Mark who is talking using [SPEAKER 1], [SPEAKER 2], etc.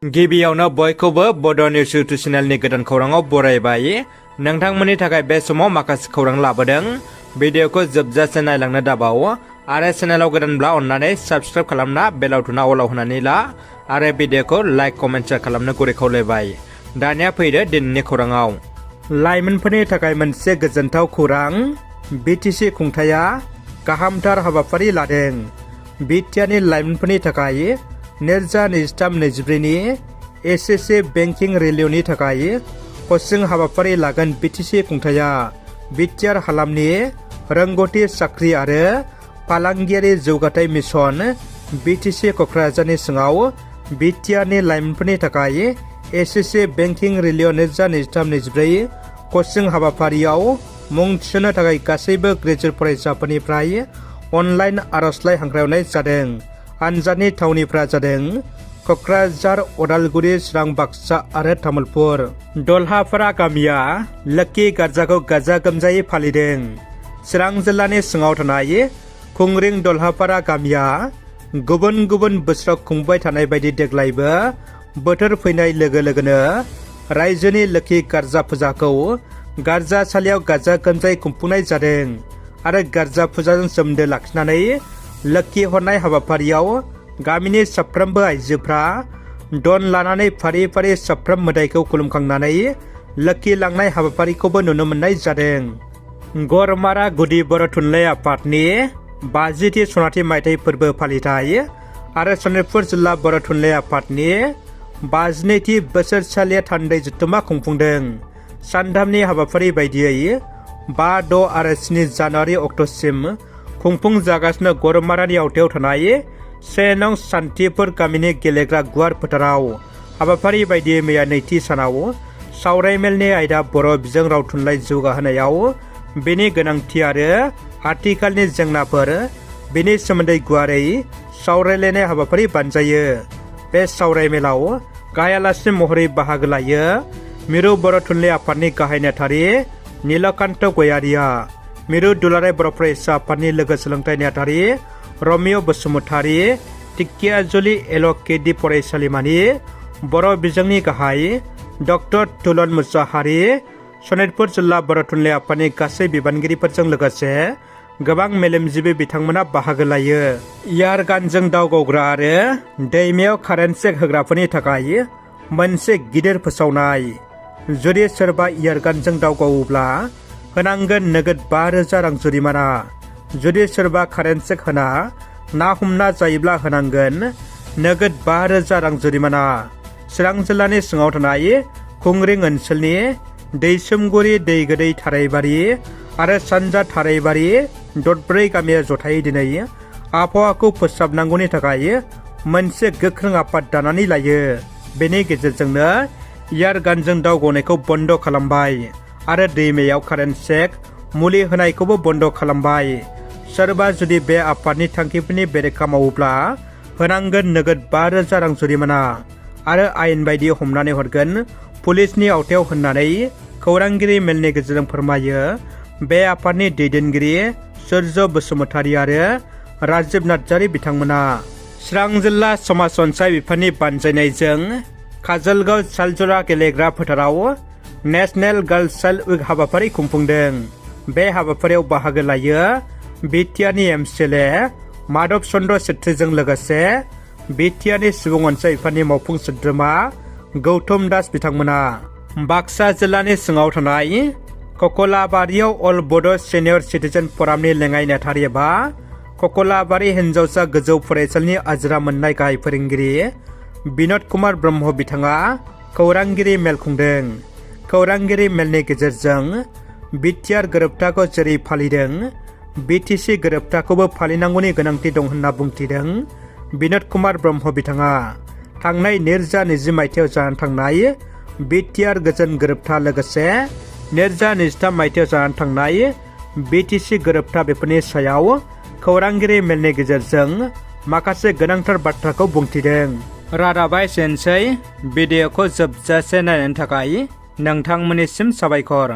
[SPEAKER 1] गिबियावनो बयखौबो बड' निउस इउटुब चेनेलनि गोदान खौराङाव बरायबाय। नोंथांमोननि थाखाय बे समाव माखासे खौरां लाबोदों। भिडिअखौ जोबजासे नायलांनो दाबाव आरो चेनेलाव गोदानब्ला अन्नानै साबस्क्राइब खालामना बेल आइकनआ अलाव होनानै ला आरो भिडिअखौ लाइक कमेन्ट शेयार खालामनो गुरै खावलायबाय। दानिया फैदो दिनैनि खौराङाव। लाइमोनफोरनि थाखाय मोनसे गोजोनथाव खौरां। बिटिसि खुंथाया गाहामथार हाबाफारि लादों। बिटिआरनि लाइमोनफोरनि थाखाय 2023-24 नि एसएससि बेंकिं रेलिय'नि थाखाय कचिं हाबाफारि लागोन बिटिसि खुंथाया। बिटिआर हालामनि रोंगौथि साख्रि आरो फालांगियारि जौगाथाय मिशन बिटिसि क'क्राझारनि सिङाव बिटिआरनि लाइमोनफोरनि थाखाय एसएससि बेंकिं रेलिय' 2023-24 कचिं हाबाफारियाव मुं थिसननो थाखाय गासैबो ग्रेजुवेट फरायसाफोरनिफ्राय अनलाइन आर'जलाइ हांख्रायनाय जादों। आनजादनि थावनिफोरा जादों क'क्राझार, अदालगुरि, चिरां, बाक्सा आरो तामुलपुर। दलहापारा गामिया लोक्षि गार्जाखौ गाजा गोमजायै फालिदों। चिरां जिल्लानि सिङाव थानाय खुंग्रिं दलहापारा गामिया गुबुन गुबुन बोसोराव खुंबाय थानाय बायदि देग्लायबो बोथोर फैनाय लोगो लोगोनो रायजोनि लोक्षि गार्जा फुजाखौ गार्जासालियाव गाजा गोमजायै खुंफुंनाय जादों आरो गार्जा फुजाजों सोमोन्दो लाखिनानै लोक्षि हरनाय हाबाफारियाव गामिनि साफ्रोमबो आइजोफ्रा दन लानानै फारि फारि साफ्रोम मोदायखौ खुलुमखांनानै लोक्षि लांनाय हाबाफारिखौबो नुनो मोननाय जादों। गरमारा गुदि बर' थुनलाइ आफादनि 50थि सनाथि मायथाइ फोरबो फालिथाय आरो सनितपुर जिल्ला बर' थुनलाइ आफादनि 52थि बोसोरसालिया थान्दै जथुम्मा खुंफुंदों। सानथामनि हाबाफारि बायदियै 5, 6 आरो 7 जानुवारि अक्ट'सिम खुंफुं जागासिनो गरमारानि आवथायाव थानाय 1 नं सान्थिपुर गामिनि गेलेग्रा गुवार फोथाराव हाबाफारि बायदियै मैया नैथि सानाव सावरायमेलनि आयदा बर' बिजों राव थुनलाइ जौगाहोनायाव बेनि गोनांथि आरो आथिखालनि जेंनाफोर बेनि सोमोन्दै गुवारै सावरायलायनाय हाबाफारि बानजायो। बे सावरायमेलाव गाहाय आलासि महरै बाहागो लायो मिरु बर' थुनलाइ आफादनि गाहाय नेहाथारि नीलकान्त गयारिया, मिरु दुलाराय बर' फरायसा आफादनि लोगो सोलोंथाइ नेहाथारि रमिय' बसुमतारी, टिकियाजुलि LKD फरायसालिमानि बर' बिजोंनि गाहाय डक्टर तुलन मुसाहारि, सनितपुर जिल्ला बर' थुनलाइ आफादनि गासै बिबानगिरिफोरजों लोगोसे गोबां मेलेमजिबि बिथांमोना बाहागो लायो। इयारगानजों दाव गावग्रा आरो दैमायाव कारेन्ट चेक होग्राफोरनि थाखाय मोनसे गिदिर फोसावनाय। जुदि सोरबा इयारगानजों दाव गावोब्ला होनांगोन नोगोद 5,000 रां जुरिमाना। जुदि सोरबा कारेन्ट चेक होना ना हमना जायोब्ला होनांगोन नोगोद 5,000 रां जुरिमाना। चिरां जिल्लानि सिङाव थानाय खुंग्रिं ओनसोलनि दैसोमगुरि, दैगोदै, थारायबारि आरो सानजा थारायबारि दरब्रै गामिया जथायै दिनै आबहावाखौ फोसाबनांगौनि थाखाय मोनसे गोख्रों आफाद दानानै लायो। बेनि गेजेरजोंनो इयारगानजों दाव गावनायखौ बन्द' खालामबाय आरो दैमायाव कारेन्ट चेक मुलि होनायखौबो बन्द' खालामबाय। सोरबा जुदि बे आफादनि थांखिफोरनि बेरेखा मावोब्ला होनांगोन नोगोद 5,000 रां जुरिमाना आरो आयेन बायदि हमनानै हरगोन पुलिसनि आवथायाव होननानै खौरांगिरि मेलनि गेजेरजों फोरमायो बे आफादनि दैदेनगिरि सुर्य बसुमतारी आरो राजिब नार्जारि बिथांमोना। चिरां जिल्ला समाज अनसाय बिफाननि बानजायनायजों काजलगाव सालजरा गेलेग्रा फोथाराव नेशनेल गार्लस चाइल्ड उइक हाबाफारि खुंफुंदों। बे हाबाफारियाव बाहागो लायो बिटिआरनि MCLA माधव चन्द्र छेत्रीजों लोगोसे बिटिआरनि सुबुं अनसाय बिफाननि मावफुं सोद्रोमा गौतम दास बिथांमोना। बाक्सा जिल्लानि सिङाव थानाय ककलाबारियाव अल बड' सिनियर सिटिजेन फरामनि लेङाइ नेहाथारि एबा ककलाबारि हिनजावसा गोजौ फरायसालिनि आजिरा मोननाय गाहाय फोरोंगिरि बिन'द कुमार ब्रह्म बिथाङा खौरांगिरि मेल खुंदों। खौरांगिरि मेलनि गेजेरजों बिटिआर गोरोबथाखौ जेरै फालिदों बिटिसि गोरोबथाखौबो फालिनांगौनि गोनांथि दं होनना बुंथिदों बिन'द कुमार ब्रह्म बिथाङा। थांनाय 2020 मायथाइयाव जानानै थांनाय बिटिआर गोजोन गोरोबथा लोगोसे 2023 मायथाइयाव जानानै थांनाय बिटिसि गोरोबथा बेफोरनि सायाव खौरांगिरि मेलनि गेजेरजों माखासे गोनांथार बाथ्राखौ बुंथिदों। रादाबा एसेनोसै। भिडिअखौ जोबजासे नायनायनि थाखाय नोंथांमोननिसिम साबायखर।